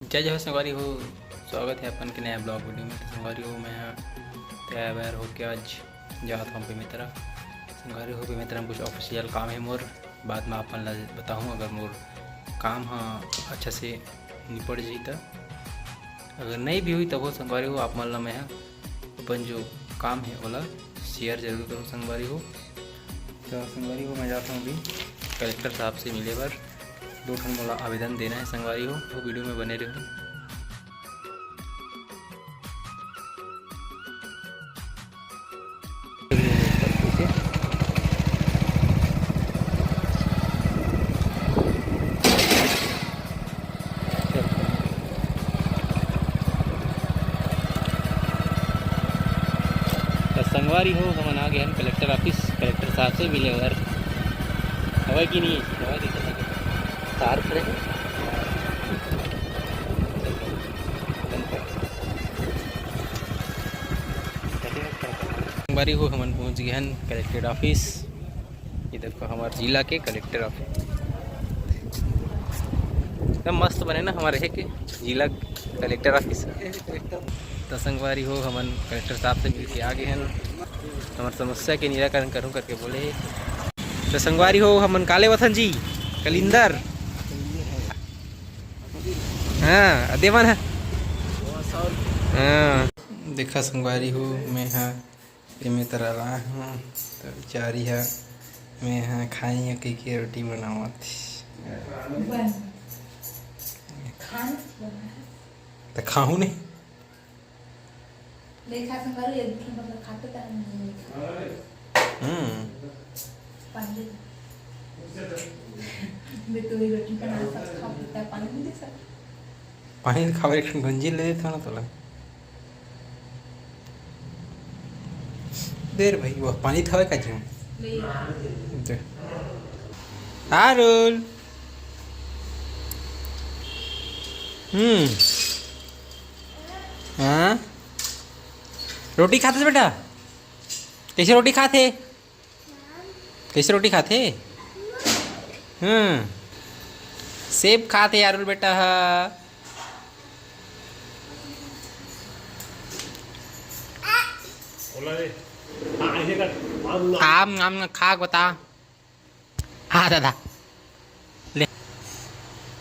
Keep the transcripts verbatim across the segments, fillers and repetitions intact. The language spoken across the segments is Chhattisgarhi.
जय जोहार संगवारी हो, स्वागत है अपन के नया ब्लॉग वीडियो में। तो संगवारी हो, मैं तैयार वैयार होके आज जात हूँ बेमेतरा। संगवारी हो, बेमेतरा में कुछ ऑफिशियल काम है मोर, बाद में आप मन ला बताहूँ अगर मोर काम ह अच्छा से निपट जाही त। अगर नहीं भी हुई तब हो संगवारी हो, आप मन ला मैं ह अपन जो काम है ओला शेयर जरूर करूँ संगवारी हो। तो संगवारी हो, मैं जाता हूँ अभी कलेक्टर साहब से मिले बर। दो ठन मोला आवेदन देना है संगवारी हो, तो वीडियो में बने रहो। तो संगवारी हो, हमन आ गए हैं कलेक्टर ऑफिस, कलेक्टर साहब से मिले बर। हवा कि नहीं है? हवा कैसे लगे? तार खड़े हैं। संगवारी हो, हमन पहुंच गए हैं कलेक्टर ऑफिस। ये देखो हमारे जिला के कलेक्टर ऑफिस एकदम मस्त बने ना हमारे है के जिला कलेक्टर ऑफिस। तो संगवारी हो, हमन कलेक्टर साहब से मिल के आ गए हैं, हमारे समस्या के निराकरण करूँ करके बोले। तो संगवारी हो, हमन काले वतन जी कलिंदर। हाँ, देवन है। हाँ, देखा संगवारी हो, मैं हाँ एमे तरा ला हूँ, त बिचारी ह, मैं ह खाई ह कहिके रोटी बनावत। बन। खान बना है। त खाहूँ नहीं। नहीं खा सकता, एक दूसरे मतलब खाते तो हम नहीं खा। हम्म। पानी दे। मैं तो ये रोटी बना सकता, खा पीता, पानी नहीं दे सकता। पानी खावे एक ठन गंजी ले देता ना तोला। दे रे भाई, वो पानी थावे का जीव। ले। दे। आरुल। हम्म। हाँ? रोटी खाते बेटा? कैसे रोटी खाते? कैसे रोटी खाथे? हम्म, सेब खाथे आरुल बेटा ह। आम, आम खा के बता। हाँ दादा, ले।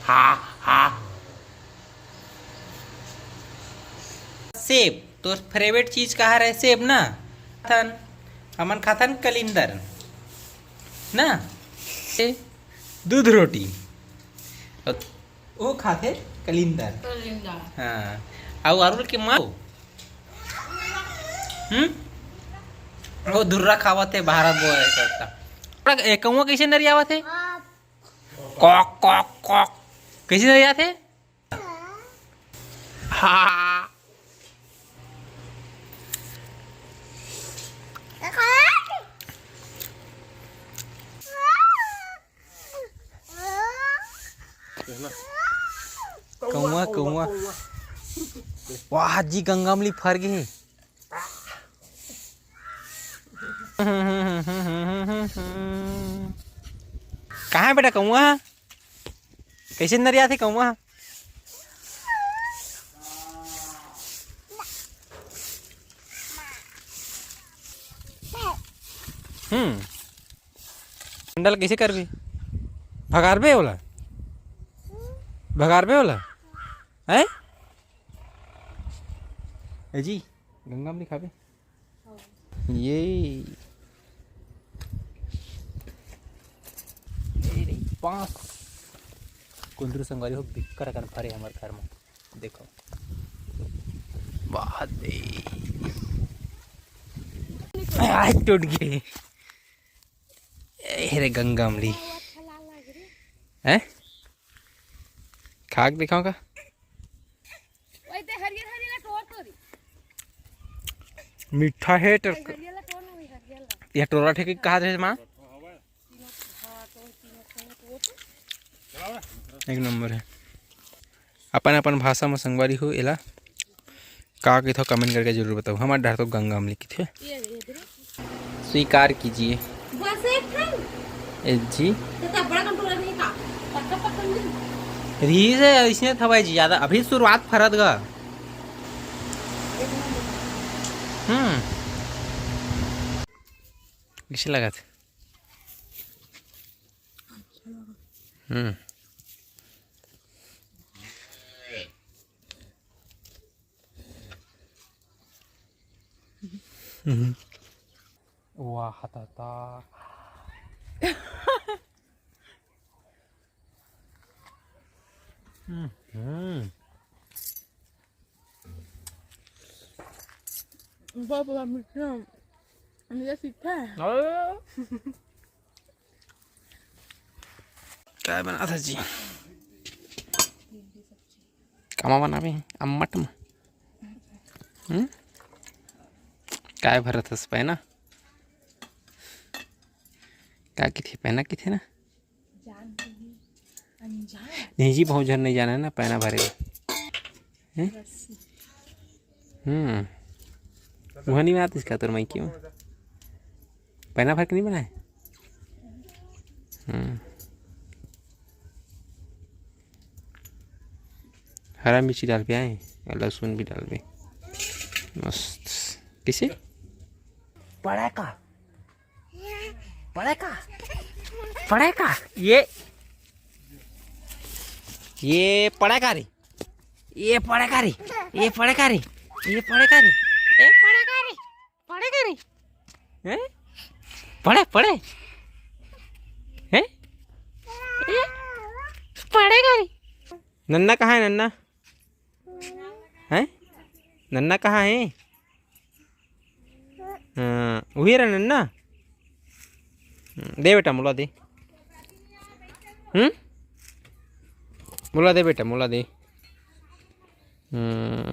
हाँ, हाँ। सेब, तोर फेवरेट चीज का हरे? सेब ना? खाथन, हमन खाथन कलिंदर ना, ए, दूध रोटी। ओ खाथे कलिंदर। कलिंदर। हाँ, अउ अरुण के माँ, हम्म, वो धुर्रा खावत है, बाहर बोए करता। ए, कौआ कैसे नरियावत है? कॉक, कॉक, कॉक। कैसे नरियात है? हाँ। कौआ, कौआ। वाह जी, गंगामली फर गे हे। कहाँ है बेटा कौआ? कैसे नरियाथे कौआ? हम्म। डंडा ल कैसे करबे? भगारबे ओला? भगारबे ओला? हैं? ए जी, गंगामली खाबे? ये, ये रही बांस। कुंदरू संगवारी हो, बिक्कर अकन फरे हमर घर में। देखो, वाह दे। आज टूट गए। ए रे गंगामली। हैं? खा के दिखाओ का? वही ते हरियर हरियर टोर तोरी। मीठा है टोर। हरियर ला टोर ना, वही हरियर ला। ये टोरा ठेके कहा थे माँ? एक नंबर है। अपन अपन भाषा में संगवारी हो एला का कहिथव, कमेंट करके जरूर बताओ। हमार डहर तो गंगामली कहिथे। ये, ये दे। स्वीकार कीजिए। बस एक ठन। ए जी। तो तब बड़ा कटोरा नहीं था। पक्का पक्का नहीं। रिहिस हे, अइसने थवय जी, ज्यादा अभी शुरुआत फरत गा। हम्म, कइसे लगत? हम्म। हम्म। वाह, ताता। हम्म। बाबा, मीठा। ये सीखा है। काय बनात हस जी? कामा बनाबे? अम्मट म? हम्म? काय भरत हस पैना? का किथे पैना किथे ना? नहीं जी, बहुत झन नहीं जाना है ना पैना भरे ला। हैं? हम्म। वहाँ नहीं आतिस का तोर माइकी में? पैना भर के नहीं बनाए? हम्म। हरा मिर्ची डालबे आए, अउ लहसुन भी डालबे। मस्त। कइसे? पड़े का? पड़े का? पड़े का? ये, ये पड़े का रे? ये पड़े का रे? ये पड़े का रे? ये पड़े का रे? ए, पड़े का रे? पड़े का रे? हैं? पड़े, पड़े। हैं? ए, पड़े का रे? नन्ना कहाँ है, नन्ना? हैं? नन्ना कहाँ है? हाँ, उही रहा नन्ना। हम्म, दे बेटा, मोला दे। हम्म? मोला दे बेटा, मोला दे। हम्म,